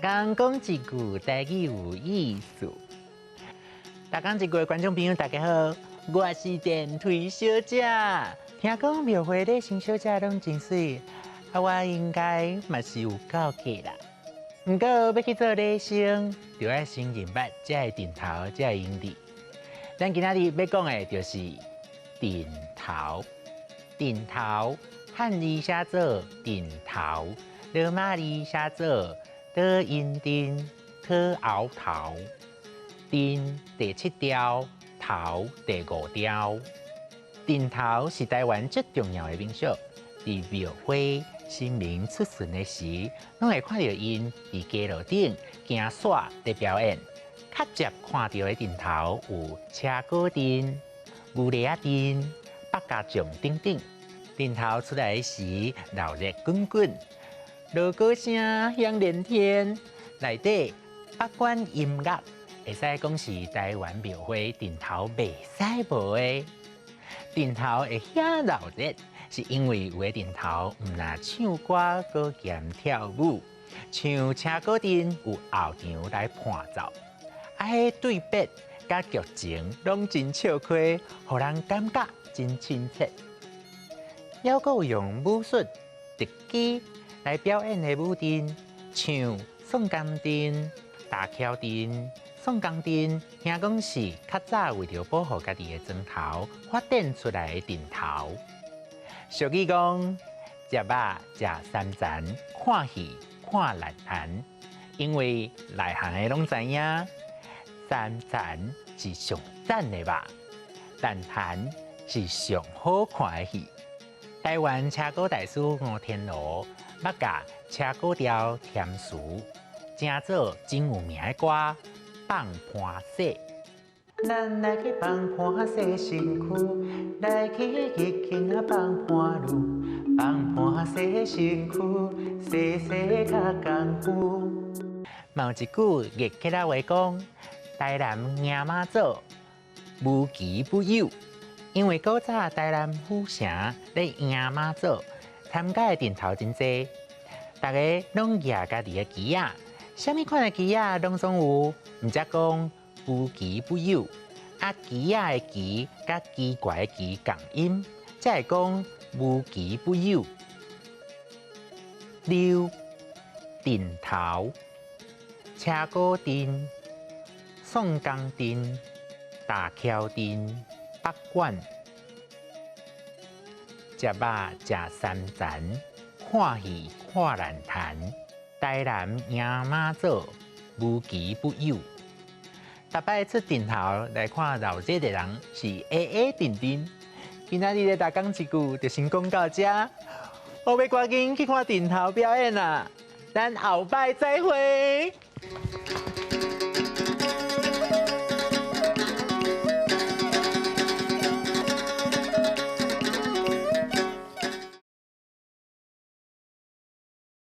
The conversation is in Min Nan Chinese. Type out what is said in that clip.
工講一句台語有意思。逐工一句的觀眾朋友，大家好，我是電梯小姐。聽講廟會禮生小姐攏真媠，啊，我應該嘛是有夠格啦。毋過欲去做禮生，就愛先認捌這个陣頭，這个英字。咱今仔日欲講的就是陣頭。陣頭漢字寫做陣頭，羅馬字寫做倒音陣、討後頭。陣第七調，頭第五調。陣頭是台灣最重要的民俗，佇廟會神明出巡的時，攏會看著𪜶佇街路頂行煞佇表演。較捷看著的陣頭有車鼓陣、牛螺仔陣、百家將等等。陣頭出來時，鬧熱滾滾，鑼鼓聲響連天，內底北管音樂，會使講是台灣廟會陣頭袂使無的。陣頭會遐鬧熱，是因為有的陣頭毋但唱歌，閣兼跳舞，像車鼓陣有後場來伴奏，啊，彼對白佮劇情攏真笑詼，予人感覺真親切。猶閣有用武術、特技來表演的舞陣，像宋江陣、大蹺陣。宋江陣聽講是較早為著保護家己的莊頭發展出來的陣頭。俗語講，食肉食三層，看戲看內行。因為內行的攏知影，三層是上讚的肉，內行是上好看的戲。台灣車鼓大師吳天羅捌共車鼓調填詞，成做真有名的歌《放盤洗》。咱來去放盤洗身軀，來去激輕仔放盤攄，放盤洗身軀，洗洗較功夫。嘛有一句熱客仔話講：台南迎媽祖無奇不有，因為古早台南府城咧迎媽祖，參加的陣頭真濟，逐家攏舉家己的旗仔，啥物款的旗仔攏總有，毋才講無奇不有。啊，旗仔的奇佮奇怪的奇仝音，才會講無奇不有。溜陣頭、車鼓陣、宋江陣、大蹺陣、北管、食肉食三層，看戲看難談。台南迎媽祖無奇不有。逐擺出陣頭來看鬧熱的人是矮矮陣陣。今仔日的逐工一句就先講到這，我欲趕緊去看陣頭表演啦！咱後擺再會。